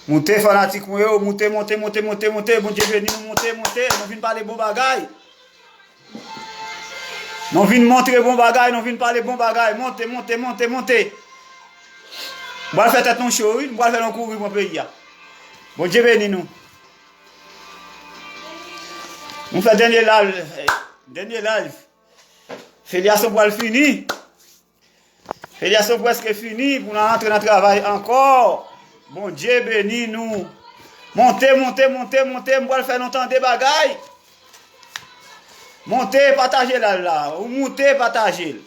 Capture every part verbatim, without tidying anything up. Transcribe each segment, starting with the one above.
Moute fanatik mwen yo, moute, monte, monte, monte, monte. Bondye beni nou, monte, monte. Nou vin pale bon bagay. Nou vin montre bon bagay, nou vin pale bon bagay. Monte, monte, monte, monte. M pral fè tèt nou cho, wi. M pral fè nou kouri pran peyi a. Bondye beni nou. Nou fè dènye live. Dènye live. Felyasyon pral fini. Felyasyon prèske fini pou n antre nan travay ankò. Bondye beni nou. Monte, monte, monte, monte. M pral fè nou tande bagay. Monte, pataje live la. Ou moute, pataje l.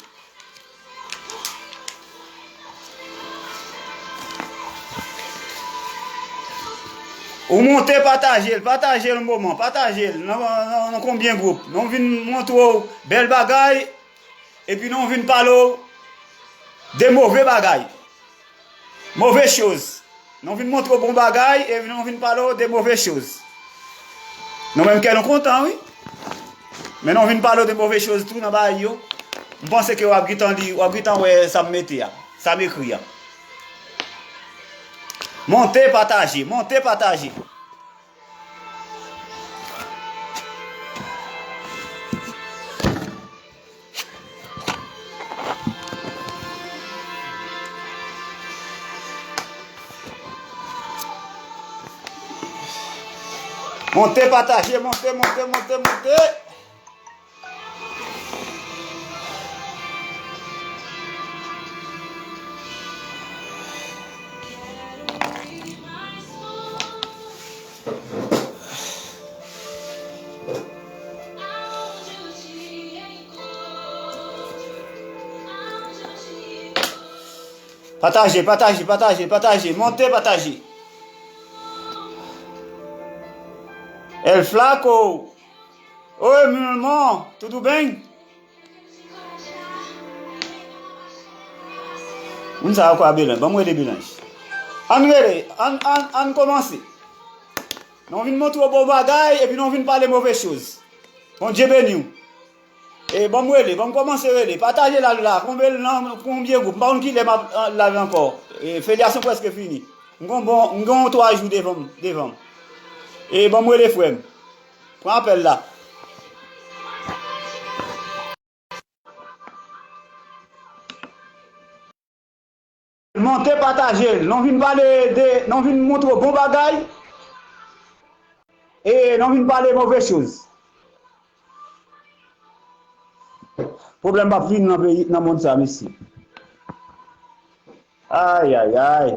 Ou monte, pataje l. Pataje l yon moman. Pataje l. Nan, nan, nan konbyen gwoup? Nou vin montre w bèl bagay. Epi nou vin pale w de move bagay. Move choz. Nou vin montre w bon bagay, epi nou vin pale w de move choz. Nou menm kè nou kontan, wi. Men nou vin pale w de move choz tou nan bagay yo. M panse ke w ap gentan li, w ap gentan wè sa m mete a, sa m ekri a. Monte, pataje, monte, pataje. Monte, pataje, monte, monte, monte, monte. Pataje, pataje, pataje, pataje. Monte, pataje. El Flaco. Oi, meu irmão, tudo bem? Moun sa yo kwè a Belanj. Ban m rele Belanj. Ann rele, ann, ann, ann kòmanse. Nou vin montre w bon bagay, epi nou vin pale move choz. Bondye beni w. E, ban m rele, ban m kòmanse rele. Pataje live la, konbyen l nan, konbyen gwoup? M pa konn kilè m ap, an, live ankò. E, felyasyon prèske fini. M gon bon, m gon twa jou devan m, devan m. E, ban m rele frè m. Pran apèl la. Monte pataje l. Nou vin pale de, nou vin montre w bon bagay. E nou vin pale move choz. Pwoblèm p ap fini nan peyi, nan mond sa, mesye. Ay, ay, ay.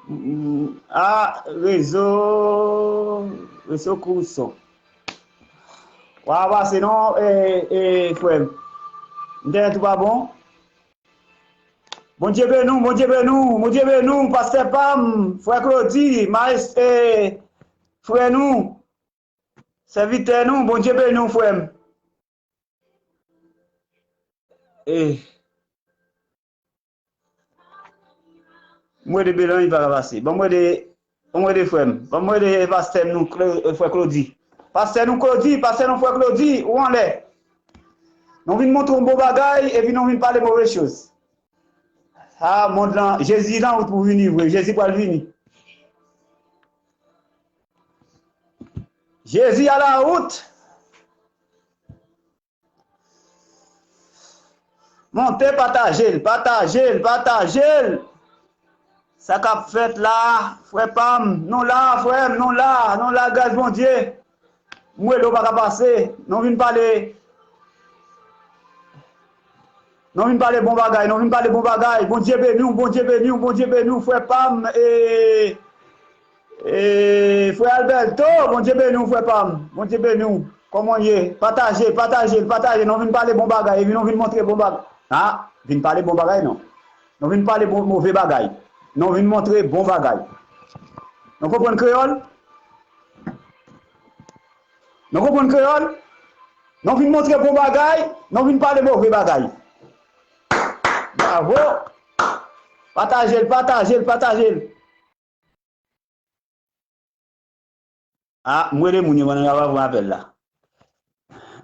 Mm, ah, rezo, rezo kouson. Wa pase non, e, e, frè m. Entènèt ou pa bon? Bondye beni w, Bondye beni w, Bondye beni w, pastè pa m, frè Claudy, maes-, e, frè nou, sèvitè nou, Bondye beni w, frè m. E. M rele Belan, li pa ka pase. Ban m rele, ban m rele frè m. Ban m rele pastè nou, Cla-, frè Claudy. Pastè nou Claudy, pastè nou frè Claudy, ou anlè? Nou vin montre yon bon bagay, epi nou vin pale move choz. A, mond lan, Jezi nan wout pou vini vre, Jezi pral vini. Jezi a la wout. Monte pataje l, pataje l, pataje l. Sa k ap fèt la, frè pa m, nou la, frè m, nou la, nou la, gras Bondye. M rele w pa ka pase, nou vin pale. Nou vin pale bon bagay, nou vin pale bon bagay. Bondye beni w, Bondye beni w, Bondye beni w, frè pa m. E, e, frè Alberto, Bondye beni w, frè pa m. Bondye beni w. Kòman w ye? Pataje, pataje, pataje. Nou vin pale bon bagay, epi nou vin montre bon bagay. A, vin pale bon bagay, non. Nou vin pale bon, move bagay. Nou vin montre bon bagay. Nou konprann kreyòl? Nou konprann kreyòl? Nou vin montre bon bagay, nou vin pale move bagay. Bravo! Pataje l, pataje l, pataje l. A, m rele moun yo pandan y ap pran apèl la.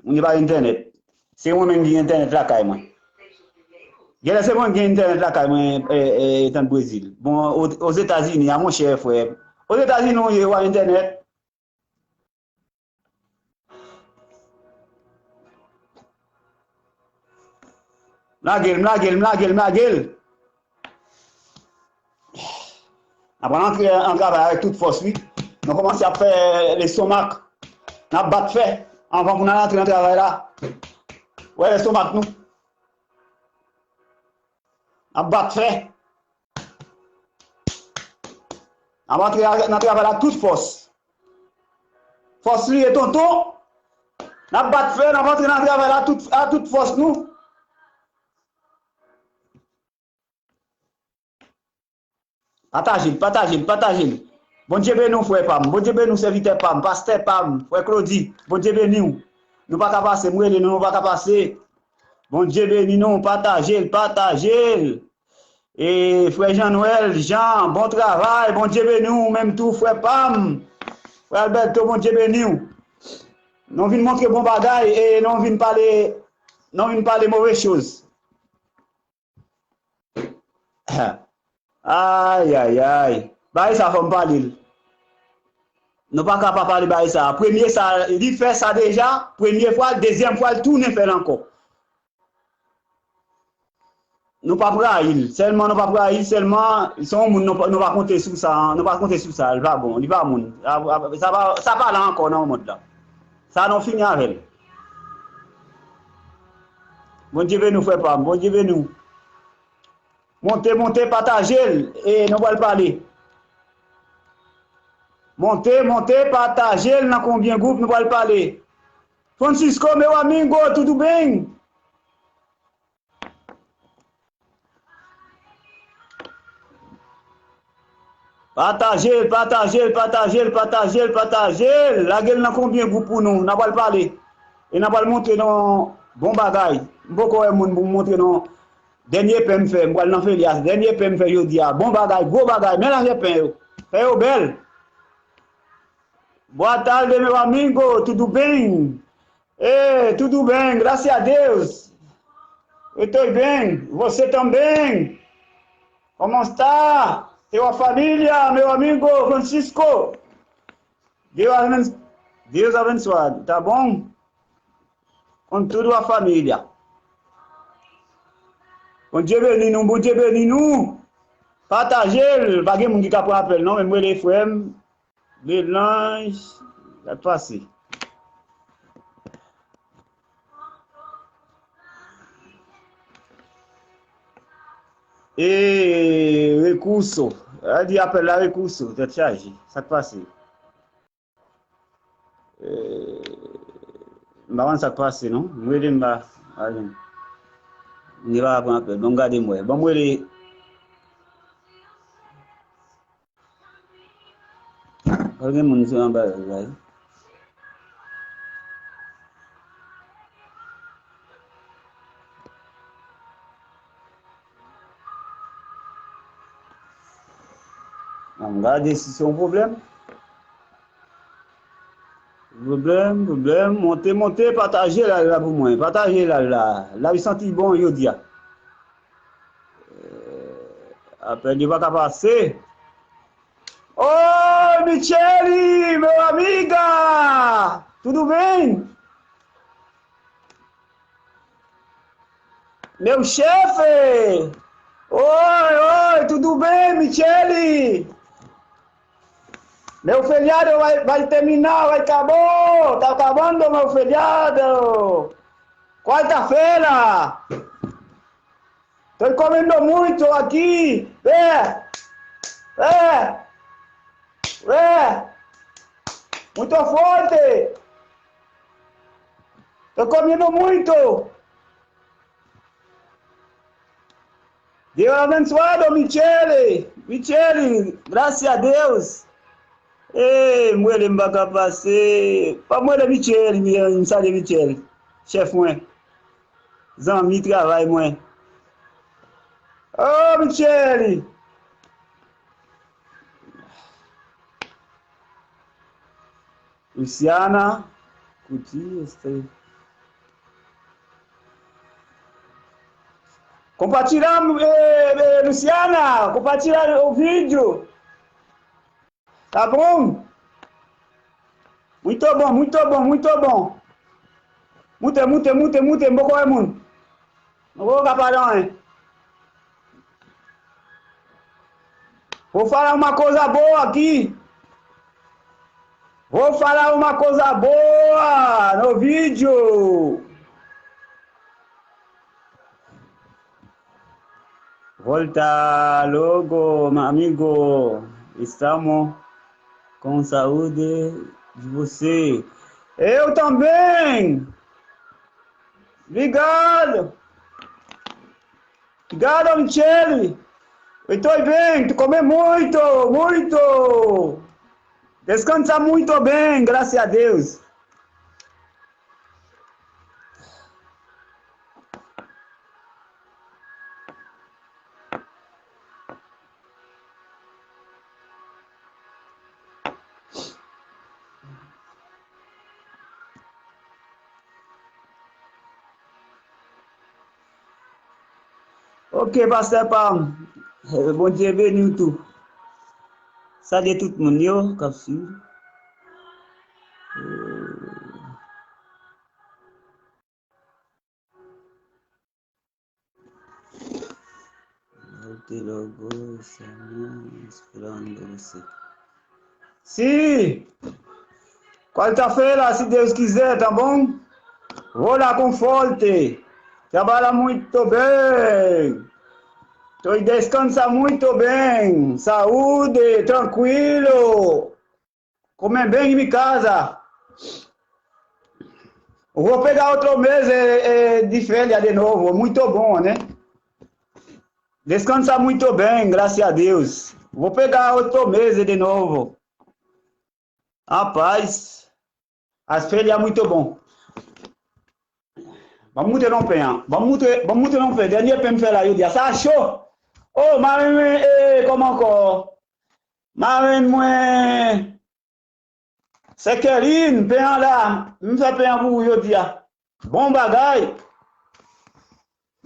Moun yo pa gen entènèt. Se mwen menm ki gen entènèt lakay mwen. Genlè se mwen ki gen entènèt lakay mwen, e, e, etan Brezil. Bon, o, Ozetazini, a monchè, frè. Ozetazini, ou ye, ou a entènèt? M lage l, m lage l, m lage l, m lage l. N ap rantre an travay avèk tout fòs, wi. Nou kòmanse ap fè lestomak. N ap bat fè anvan pou n al antre nan travay la. Wè lestomak nou. N ap bat fè. N ap antre nan travay la tout fòs. Fòs li ye, tonton. N ap bat fè, n ap antre nan travay la tout, a tout fòs nou. Pataje l, pataje l, pataje l. Bondye beni w, frè pa m. Bondye beni w, sèvitè pa m, pastè pa m, frè Claudy. Bondye beni w. Nou pa ka pase, m rele nou, nou pa ka pase. Bondye beni nou, pataje l, pataje l. E frè Jean Noël, Jean, bon travay, Bondye beni w, ou menm tou, frè pa m. Frè Alberto, Bondye beni w. Nou vin montre bon bagay e nou vin pale, nou vin pale move choz. Ay, ay, ay. Bagay sa fò m pale l. Nou pa ka pa pale bagay sa. Premye sa, li fè sa deja, premye fwa, dezyèm fwa, l tounen fè l ankò. Nou p ap rayi l. Sèlman nou p ap rayi l, sèlman se yon moun nou, nou pa konte sou sa, nou pa konte sou sa, li pa bon, li pa moun. Sa, sa, sa pa, sa pa la ankò nan mond la. Sa nou fini avè l. Bondye beni w, frè pa m. Bondye beni w. Monte, monte, pataje l. E nou pral pale. Monte, monte, pataje l nan konbyen gwoup nou pral pale. Francisco, meu amigo, tudo bem? Pataje l, pataje l, pataje l, pataje l, pataje l. Lage l nan konbyen gwoup pou nou? N ap al pale. E n ap al montre nou bon bagay. M poko wè moun pou m montre nou. Dènye pen m fè, m pral nan Felyas. Dènye pen m fè jodi a. Bon bagay, gwo bagay. Men lage pen yo. Fè yo bèl. Boa tarde, meu amigo. Tudo bem? Ei, tudo bem, graças a Deus. Eu tô bem. Você também? Como está? Sua família, meu amigo Francisco? Deus abençoe. Deus abençoe. Tá bom? Com tudo a família. Bondye beni nou, Bondye beni nou. Pataje l. Pa gen moun ki ka pran apèl non, men m rele frè m. Belange, sa k pase? E, Recurso. A di apèl la Recurso, tèt chaje. Sa k pase? E, m pa konn sa k pase non. M rele m pa, pa jwenn. M pa pran apèl. Ban m gade m wè. Ban m rele. Pa gen moun sou anba la. Ann gade si se yon pwoblèm. Pwoblèm, pwoblèm. Monte, monte, pataje live la pou mwen. Pataje live la. Live santi bon jodi a. Apèl yo pa ka pase. Oi, Michele, meu amiga! Tudo bem? Meu chefe! Oi, oi, tudo bem, Michele? Meu feriado vai, vai terminar, vai acabou, tá acabando meu feriado. Quarta-feira. Tô comendo muito aqui. É, é, é. Muito forte. Tô comendo muito. Deus abençoado, Michele. Michele, graças a Deus. Ee, m rele m pa ka pase. Pa m rele Michele, m salye Michele. Chèf mwen. Zanmi travay mwen. Oh, Michele. Luciana, Kuti, este. Compartilha, eh, eh, Luciana, compartilha o vídeo. Tá bom? Muito bom, muito bom, muito bom. Mute, mute, mute, mute, m poko wè moun. M poko ka pale anyen. Vou falar uma coisa boa aqui. Vou falar uma coisa boa no vídeo. Volta logo, meu amigo. Estamos com saúde de você. Eu também. Obrigado. Obrigado, Michele. Eu tô bem, tu come muito, muito. Descansa muito bem, graças a Deus. Ok, pastè pa m. Eh, Bondye beni w tou. Salye tout moun yo k ap swiv. Eh, Volta logo, estamos esperando você. Sim! Quarta-feira, se Deus quiser, tá bom? Vou lá com forte. Trabalha muito bem. Tô descansa muito bem. Saúde, tranquilo. Come bem em casa. Vou pegar outro mês eh, eh, de férias de novo. Muito bom, né? Descansa muito bem, graças a Deus. Vou pegar outro mês de novo. Rapaz, as férias muito bom. Ban m moutre non pen an. Ban m moutre, ban m moutre non pen. Dènye pen m fè la jodi a. Sa cho. Oh, marenn mwen, eh, kòman ankò? Marenn mwen. Sè Kèlin, pen an la. M fè pen an pou ou jodi a. Bon bagay.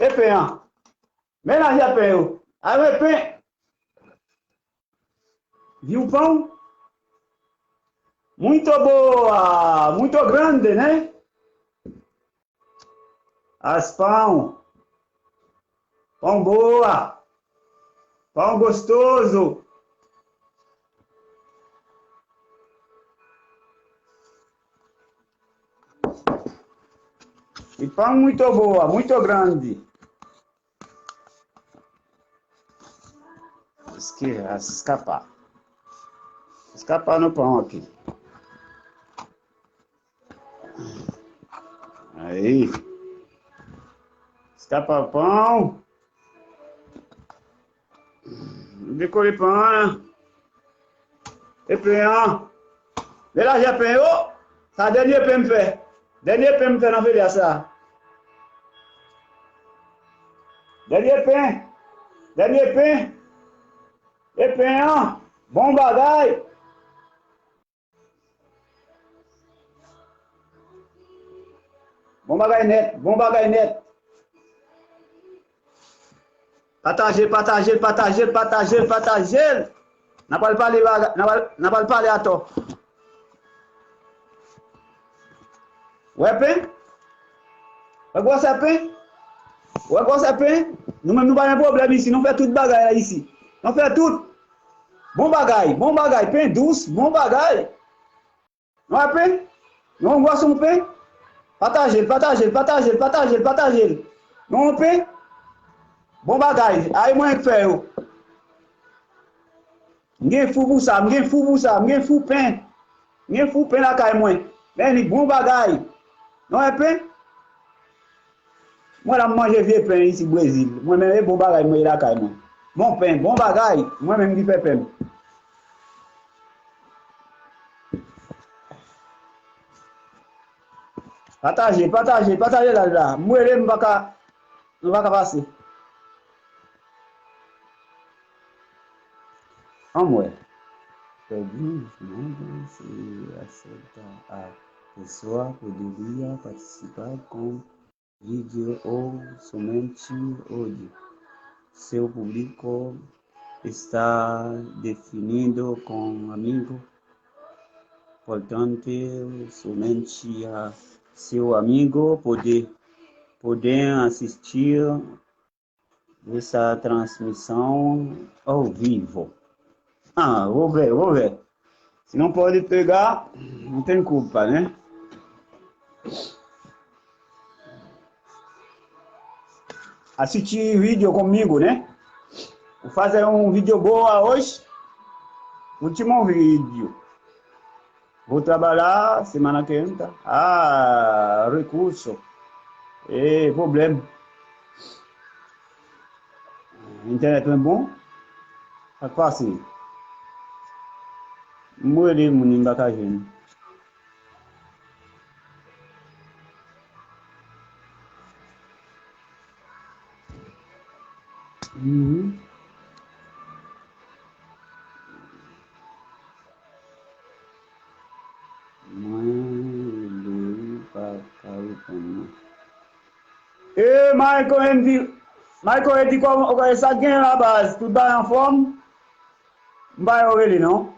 E pen an. Men lajè pen yo. Awe pen. Viu pão? Muito boa, muito grande, né? As pão. Pão boa. Pão gostoso. E pão muito boa, muito grande. Eske a eskapa? Eskapa nou pran anki. Ayi. Eskapa pran. Dekole pran. E pen an. Men lajè pen yo. Sa dènye pen m fè. Dènye pen m fè nan feriya sa. Dènye pen. Dènye pen. E pen an. Bon bagay. Bon bagay nèt, bon bagay nèt. Pataje, pataje, pataje, pataje, pataje. N a pral pale baga-, n a pral, n a pral pale atò. Wè pen? Wè gwosè pen? Wè gwosè pen? Nou menm nou pa gen pwoblèm isi, nou fè tout bagay la isi. Nou fè tout. Bon bagay, bon bagay, pen dous, bon bagay. Nou wè pen? Nou wè gwosè yon pen? Pataje l, pataje l, pataje l, pataje l, pataje l. Nou wè yon pen? Bon bagay, a e mwen k fè yo. M gen fou pou sa, m gen fou pou sa, m gen fou pen. M gen fou pen lakay mwen. Men li bon bagay. Nou wè pen? Mwen la m manje vye pen isi Brezil. Mwen menm e bon bagay mwen ye lakay mwen. Bon pen, bon bagay. Mwen menm ki fè pen m. Pataje, pataje, pataje live la. M rele m pa ka, m pa ka pase. Anmwey. Pèdi, mwen se aksepta a pessoa poderia participar com vídeo ou somente áudio. Seu público está definido con amigo. Portanto, somente a seu amigo pode, podem assistir essa transmissão ao vivo. Ah, vou ver, vou ver. Se não pode pegar, não tem culpa, né? Assiste vídeo comigo, né? Vou fazer um vídeo boa hoje. Último vídeo. Vou trabalhar semana que vem, tá? Ah, recurso. É problema. Internet não é bom? Tá fácil. Mwen rele moun, m pa ka jwenn. Mhm. Mwen rele, ou pa ka reponn mwen. E Michael Andy, Michael Andy, kòman, sa k gen la baz? Tout bagay anfòm? M pa wè w rele non.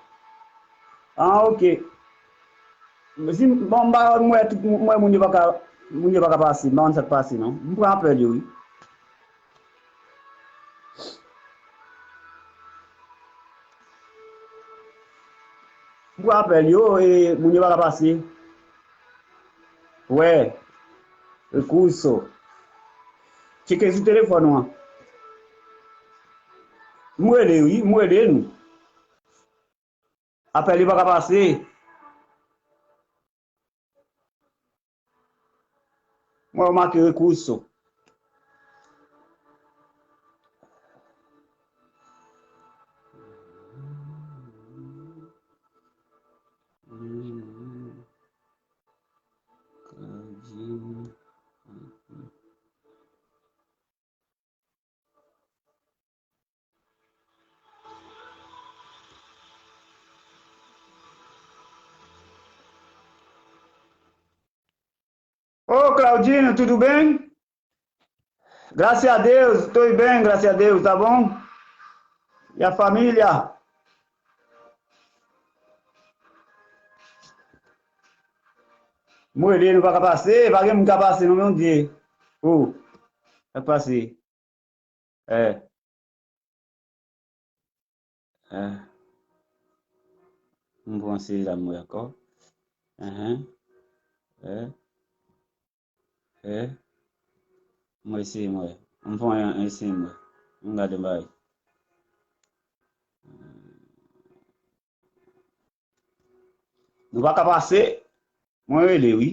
Ah, ok. Si, bon, m pa wè, m wè tout, m wè moun yo pa ka, moun yo pa ka pase, m pa konn sa k pase non. M pran apèl yo, wi. M pran apèl yo, e moun yo pa ka pase. Wè. Recurso. Tcheke sou telefòn ou an. M rele, wi, m rele nou. Apèl yo pa ka pase. Mwen remake recurso. Ô, Claudinho, tudo bem? Graças a Deus, estou bem, graças a Deus, tá bom? E a família? Mwen rele nou pa ka pase, pa gen moun ka pase non, Bondye. Ô, pa ka pase. Eh. Eh. M pran seri la m wè ankò. Enhen. Eh. Eh. M eseye m wè. M pran yon eseye m wè. M gade m bagay. Nou pa ka pase. Mwen rele wi.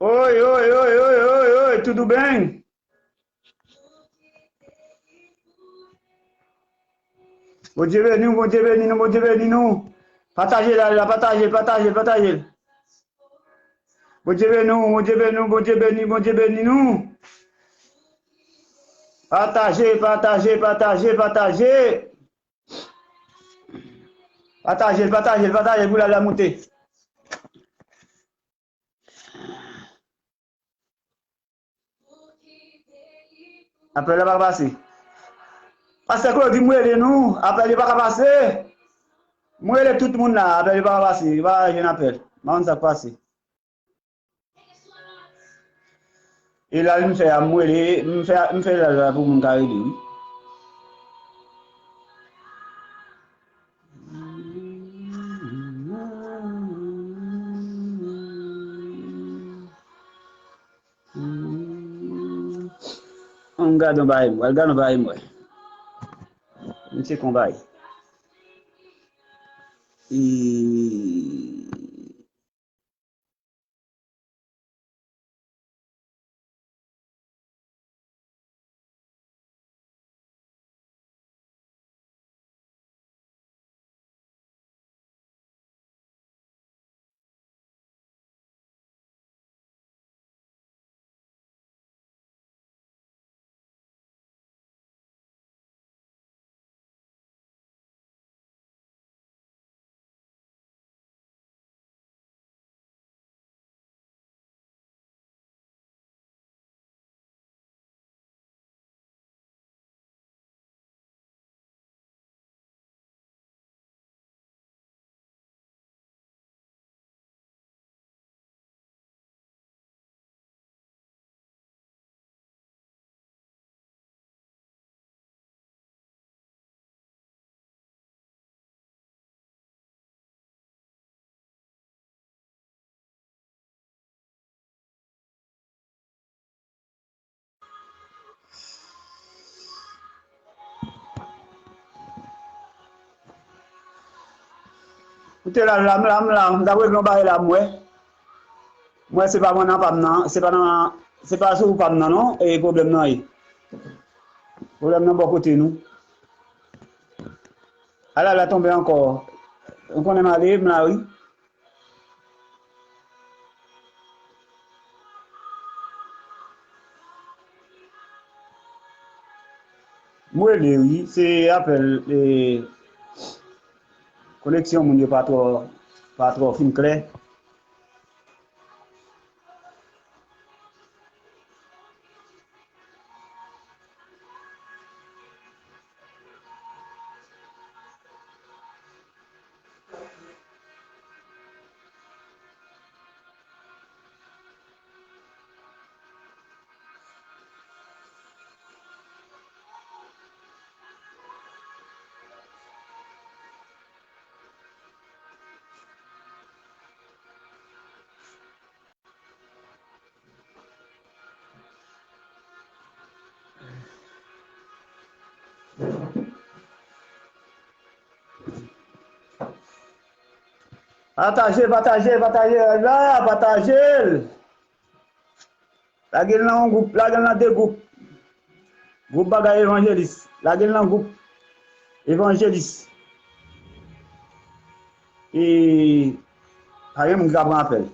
Oi, oi, oi, oi, oi, oi, tudo bem? Bondye beni nou, Bondye beni nou, Bondye beni nou. Pataje la, la, pataje, pataje, pataje. Bondye beni nou, Bondye beni nou, Bondye beni, Bondye beni nou. Pataje, pataje, pataje, pataje. Pataje l, pataje l, pataje l pou l al la moute. Apèl la pa pase. Pastè Claudy, m rele nou, apèl yo pa ka pase. M rele tout moun la, apèl yo pa ka pase, yo pa ka jwenn apèl. M pa konn sa k pase. E la m fè a, m rele, m fè, m fè live la pou moun ka rele wi. Ann gade yon bagay m wè, al gade yon bagay m wè. M tcheke yon bagay. E Koute la, la, la, la, m ta regle yon bagay la, m wè. M wè se pa mwen nan pa m nan, se pa nan, se pa sou pa m nan non, e pwoblèm nan ye. Pwoblèm nan bò kote nou. Ala, la tonbe ankò. Ou konnen m ale, m la wi. M rele wi, se apèl, e, koneksyon moun yo pa twò, pa twò fin klè. Pataje, pataje, pataje live la, pataje l. Lage l nan yon gwoup, lage l nan de gwoup. Gwoup bagay evanjelis. Lage l nan gwoup evanjelis. E pa gen moun ki ka pran apèl.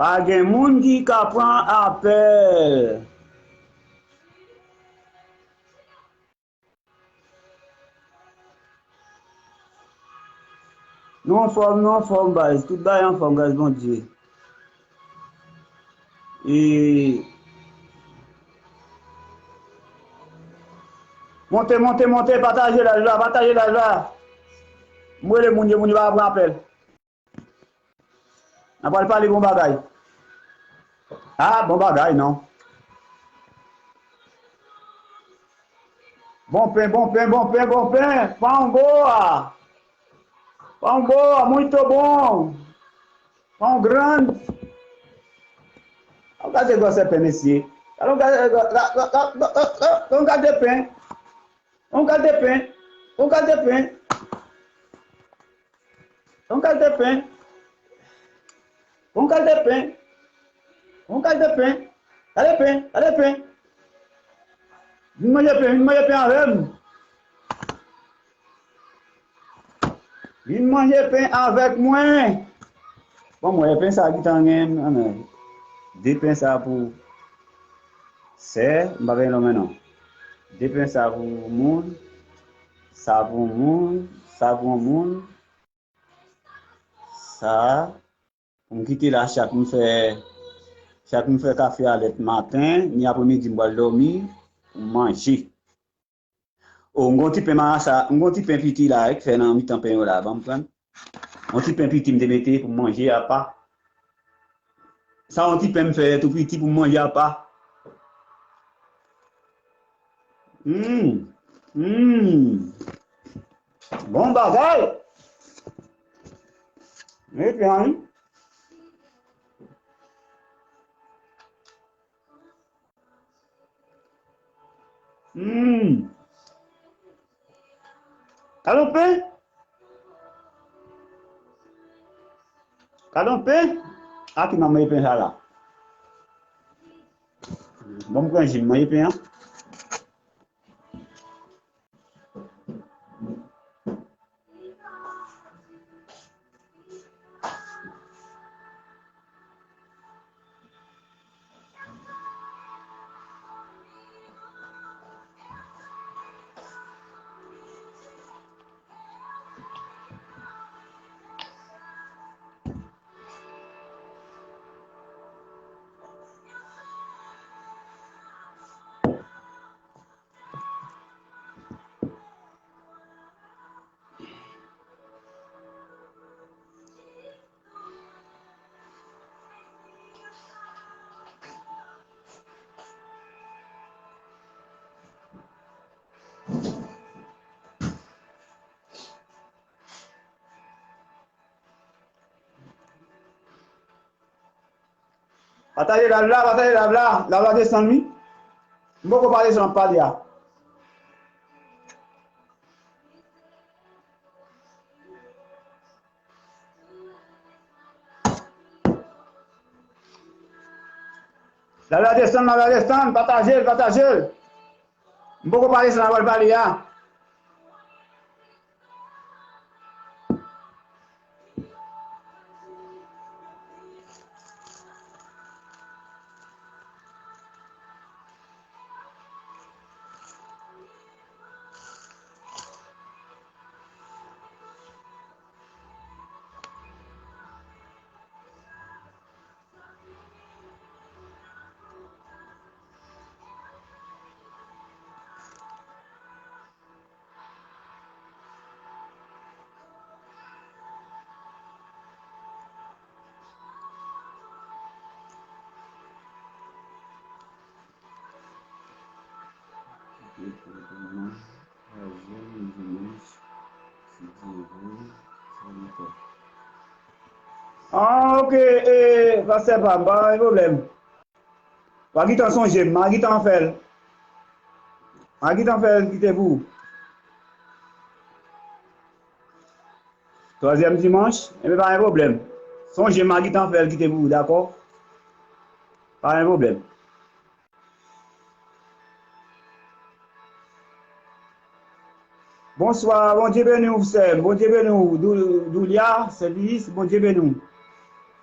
Pa gen moun ki ka pran apèl. Nou anfòm, nou anfòm, baz. Tout bagay anfòm, gras Bondye. E monte, monte, monte, pataje live la, pataje live la. M rele moun yo, moun yo pa pran apèl. N a pral pale bon bagay. Ah, bon bagay, non. Bon pen, bon pen, bon pen, bon pen. Pão boa. Pão boa, muito bom. Pão grande. Ou gade gwosè pen, mesye. Alon gade, gade pen. Yon kalite pen. Yon kalite pen. Yon kalite pen. Yon kalite pen. Yon kalite pen. Gade pen. Gade pen. Vin manje pen. Vin manje pen avè m. Vin manje pen avèk mwen. Bon, mwen, pen sa ki tan gen, de pen sa pou sè, m pa gen lonmen non. De pen sa pou moun, sa pou moun, sa pou moun, sa pou m kite la chak m fè, chak m fè kafe a lèt maten, ni apremidi m pral dòmi, pou m manje. O, m gon ti pen marasa, m gon ti pen piti la, ki fè nan mitan pen yo la, ban m pran. Yon ti pen piti m te mete pou m manje apa. Sa yon ti pen m fè tou piti pou m manje apa. Hum, hum. Bon bagay. Mete an. Hmm. Gade yon pen. Gade yon pen. A ki manman pen sa la? Bon, m pran jim, manje pen an. Pataje live la, pataje live la. Live la desann wi. M poko pale jan m ap pale a. Lala desann, lala desann, pataje l, pataje l. M poko pale sa, m pral pale a. Ah, ok, e, pastè pa m, pa gen pwoblèm. W a gentan sonje m, m a gentan fè l. M a gentan fè l kite pou ou. Twazyèm dimanch, enben pa gen pwoblèm. Sonje m, m a gentan fè l kite pou ou, dakò? Pa gen pwoblèm. Bonswa, Bondye beni w, sè m. Bondye beni w, Dou- Doulia, Sèvis, Bondye beni w.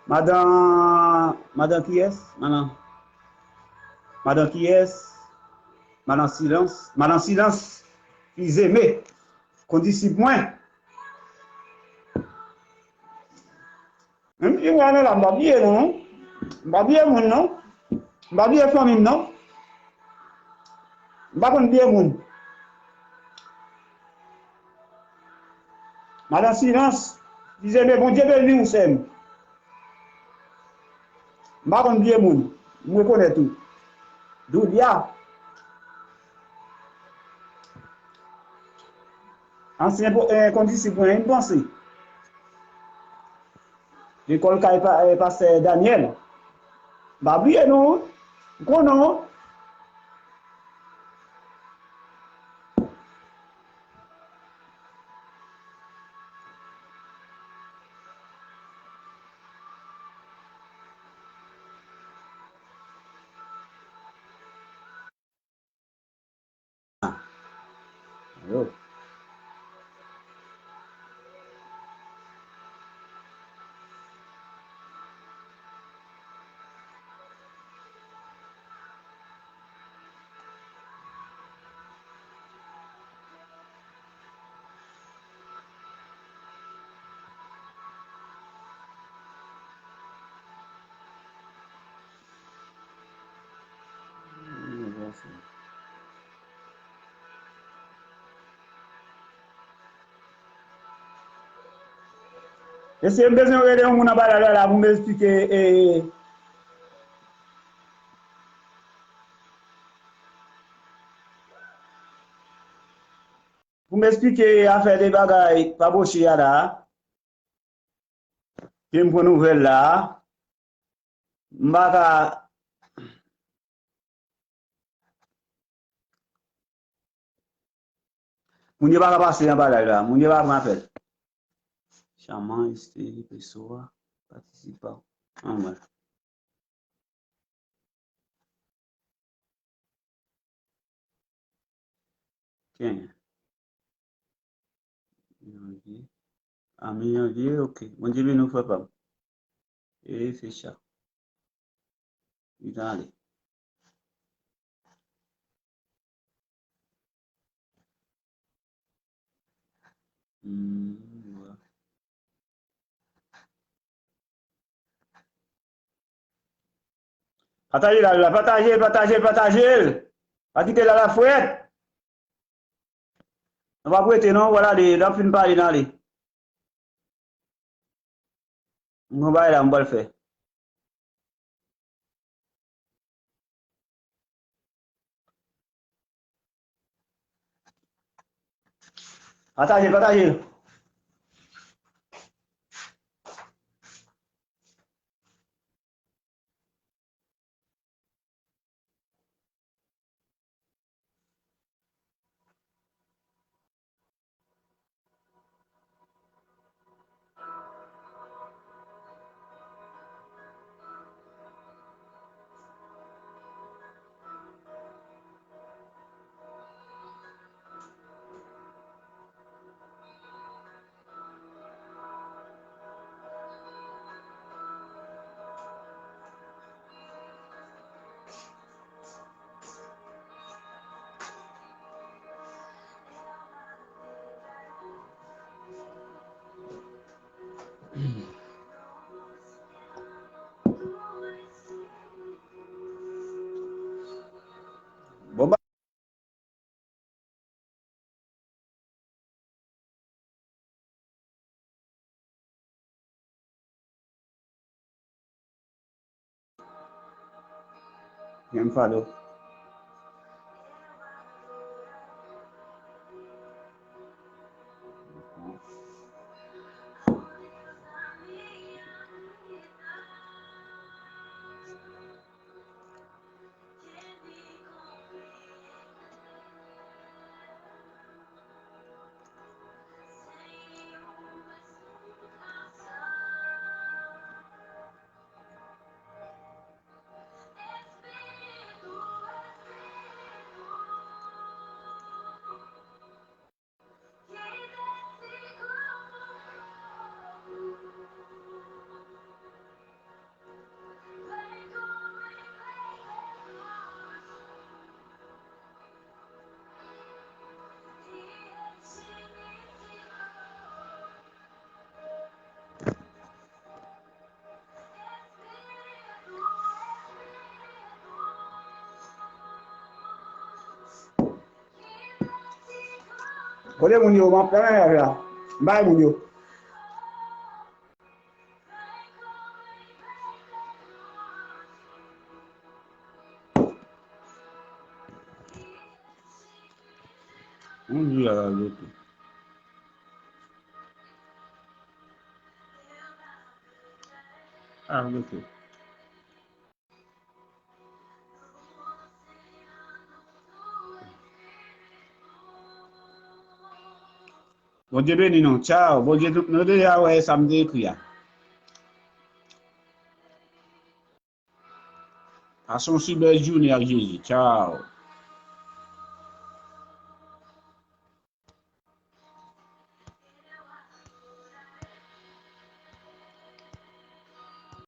Madan, madan kiyès? Madan, madan kiyès? Madan Silans, madan Silans, Fizeme, kondisip mwen. Menm si mwen la, m pa bliye non. M pa bliye moun non. M pa bliye fanmi m non. M pa konn bliye moun. Madan Silans, Fizeme, Bondye beni w, sè m. M pa konn bliye moun. M rekonèt ou. Doulia. Ansyen po- eh, kondisip mwen, m panse. Lekòl kay pa- eh, pastè Daniel. M pa bliye nou. M konnen w. Yo. Mesye, m bezwen rele yon moun anba la, la, la, pou m esplike, e, pou m esplike afè de bagay pa boche a la. Ke m pran nouvèl la. M pa ka. Moun yo pa ka pase anba live la. Moun yo pa pran apèl. Chaman, Esteli, Pessoa, patisipan. Anmwey. Kenyen. Janvye. A, mi janvye, ok. Bondye beni w, frè pa m. E se sa. Li t ale. Hmm, wè. Pataje live la, pataje l, pataje l, pataje l. Pa kite live la frèt. Nou p ap rete non, w al ale, lè w fin pale, n ale. M gon bagay la m pral fè. Pataje l, pataje l. Jan m pale w. Kote moun yo? M ap nan live la. M bay moun yo. Moun yo la, ok. Ah, ok. Bondye beni nou. Tchaw. Bondye, nou, nou deja wè sa m te ekri a. Pase yon sibèl jounen ak Jezi. Tchaw.